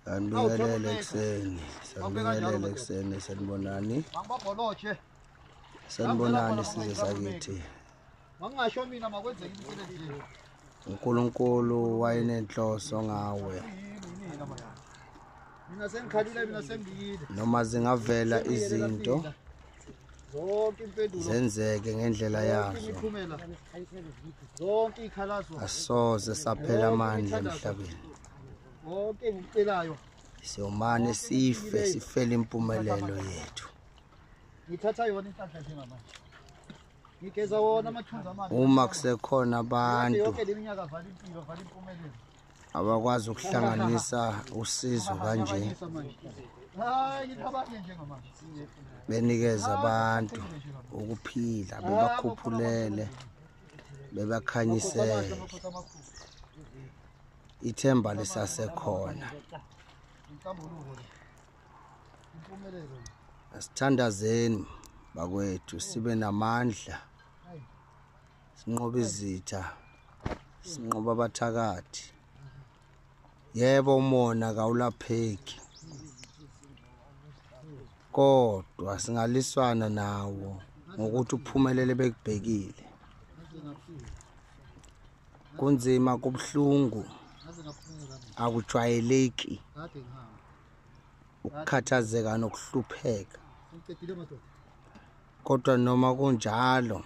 Sanibingelele ekuseni, sanibingelele ekuseni, sanibonani. Sanibonani sizwe sakithi. uNkulunkulu wayenenhloso ngawe. Noma zingavela izinto zenzeke ngendlela yazo, asoze saphela amandla emhlabeni. Siyomane sife, sifele impumelelo yethu. Uma kusekhona abantu abakwazi ukuhlanganisa usizo kanje, benikeza abantu ukuphila, bebakhuphulele, bebakhanyisele, ithemba lisasekhona. Asithandazeni bakwethu, sibe namandla, sinqobe izitha, sinqobe abathakathi. Yebo, umona kawulapheki, kodwa singaliswana nawo ngokuthi uphumelele bekubhekile. Kunzima, kubuhlungu, akujwayeleki ukukhathazeka nokuhlupheka, kodwa noma kunjalo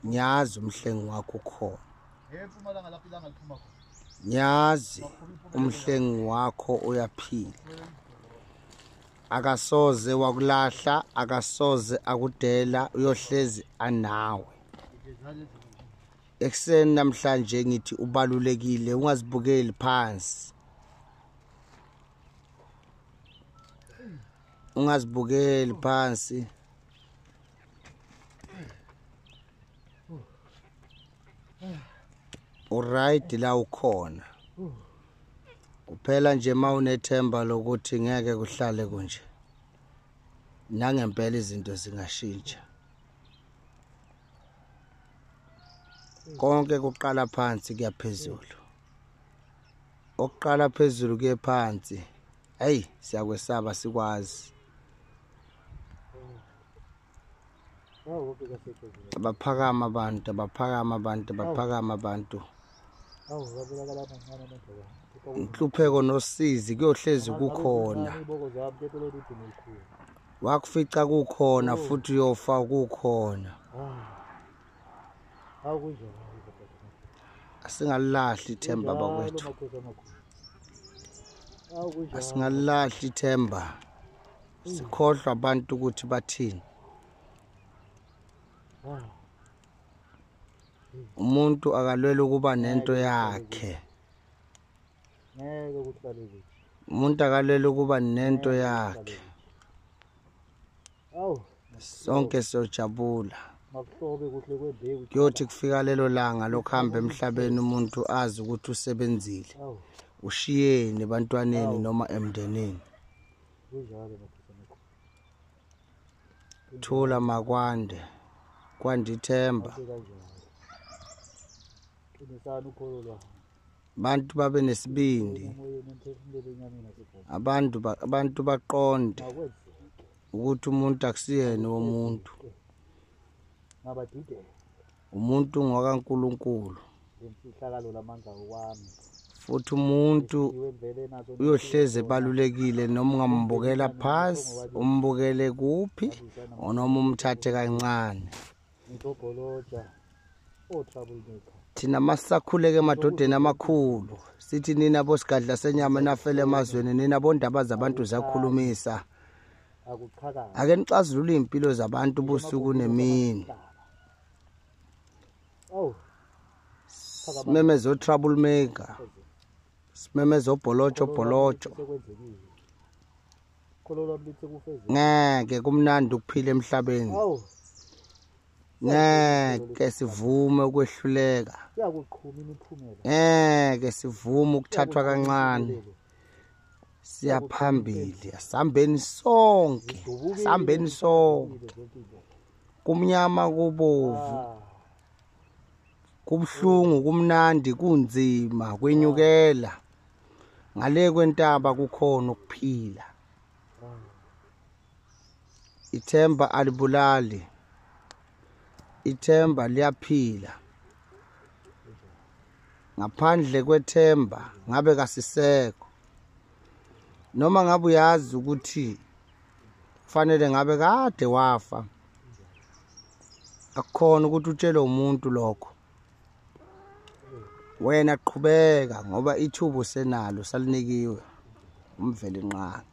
ngiyazi umhlengi wakho ukhona, ngiyazi umhlengi wakho uyaphila, akasoze wakulahla, akasoze akudela, uyohlezi anawe. Ekuseni namhlanje ngithi ubalulekile, ungazibukeli phansi, ungazibukeli phansi. Uright la ukhona, kuphela nje mawunethemba lokuthi ngeke kuhlale kunje, nangempela izinto zingashintsha. Konke kuqala phansi kuya phezulu, okuqala phezulu kuye phansi. Hey, siyakwesaba sikwazi. Abaphakama abantu, abaphakama abantu, abaphakama abantu. Inhlupheko nosizi kuyohlezi kukhona, wakufica kukhona futhi uyofa kukhona. Asingalahli ithemba bakwethu, asingalahli ithemba, sikhohlwa abantu ukuthi bathini. Umuntu akalwele ukuba nento yakhe, umuntu akalwele ukuba nento yakhe, sonke siyojabula. Kuyothi kufika lelo langa lokuhamba emhlabeni umuntu azi ukuthi usebenzile, ushiyeni ebantwaneni noma emndenini. Thula makwande, kwande ithemba. Abantu babe nesibindi, abantu baqonde ukuthi umuntu akusiyena womuntu, umuntu ngokaNkulunkulu, futhi umuntu uyohleze ebalulekile, noma ungambukela phasi, umbukele kuphi, noma umthathe kancane. Thina masisakhuleke emadodeni amakhulu, sithi nina bosigadla senyama nafele emazweni, nina bondaba zabantu zakhulumisa. Ake nixazulule iy'mpilo zabantu ubusuku nemini. Simemeze o-trouble maker, simemeze obholotsho bholotsho. Ngeke kumnandi ukuphila emhlabeni, ngeke sivume ukwehluleka, ngeke sivume ukuthathwa kancane. Siyaphambili, asihambeni sonke, asihambeni sonke, kumnyama kubovu. Kubuhlungu, kumnandi, kunzima, kwenyukela. Ngale kwentaba kukhona ukuphila. Ithemba alibulali, ithemba liyaphila. Ngaphandle kwethemba ngabe kasisekho. Noma ngabe uyazi ukuthi kufanele ngabe kade wafa, akukhona ukuthi utshele umuntu lokho. Wena qhubeka ngoba ithuba usenalo, salinikiwe uMvelinqangi.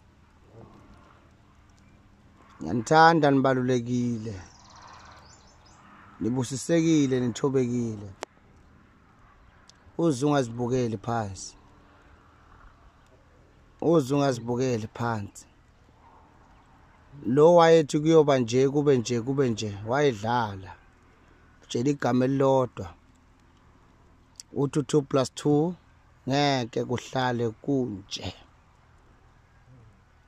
Ngiyanithanda, nibalulekile, nibusisekile, nithobekile. Uze ungazibukeli phansi, uze ungazibukeli phansi. Lo wayethi kuyoba nje, kube nje, kube nje, wayedlala. Utshela igama elilodwa, uthi 2 + 2 ngeke kuhlale kunje.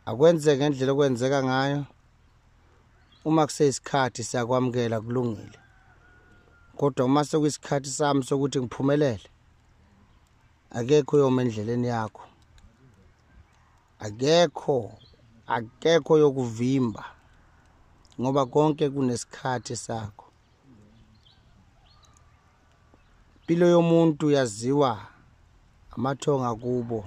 Akwenzeke ngendlela okwenzeka ngayo. Uma kuseyisikhathi siyakwamukela, kulungile. Kodwa uma sekuyisikhathi sami sokuthi ngiphumelele, akekho uyoma endleleni yakho, akekho yokuvimba, ngoba konke kunesikhathi sakho. Impilo yomuntu yaziwa amathonga kubo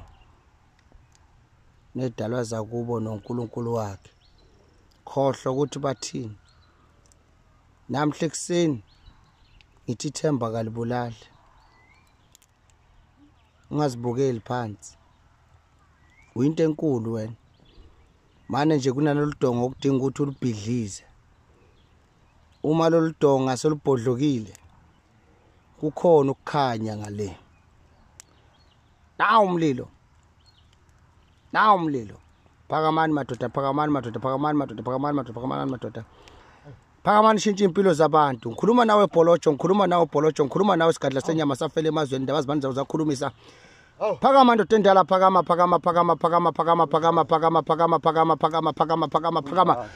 nedalwa zakubo noNkulunkulu wakhe. Khohlwa ukuthi bathini. Namhla ekuseni ngithi ithemba kalibulali. Ungazibukeli phansi, uyinto enkulu wena. Mane nje kunalolu donga okudinga ukuthi ulubhidlize. Uma lolu donga selubhodlokile, kukhona ukukhanya ngale. Nawu umlilo, nawu umlilo. Phakamani madoda, phakamani madoda, phakamani madoda, phakamani madoda, phakamani madoda. Phakamani, shintsha impilo zabantu. Ngikhuluma nawe Bholojo, ngikhuluma nawe Bholojo, ngikhuluma nawe sigadla senyama safele emazweni, indaba zibani zakhulumisa. Phakama ndoda endala, phakama, phakama, phakama, phakama, phakama, phakama, phakama, phakama, phakama, phakama, phakama, phakama, phakama.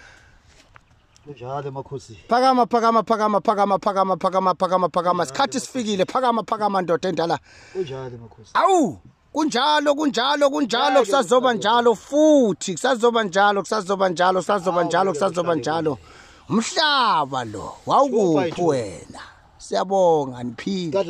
Kunjalo makhosi. Phakama, phakama, phakama, phakama, phakama, phakama, phakama, phakama. Isikhathi sifikile. Phakama, phakama ndoda endala. Kunjalo makhosi. Awu, kunjalo, kunjalo, kunjalo, kusazoba njalo futhi, kusazoba njalo, kusazoba njalo, kusazoba njalo, kusazoba njalo. Umhlaba lo wawukuphi wena? Siyabonga, niphile.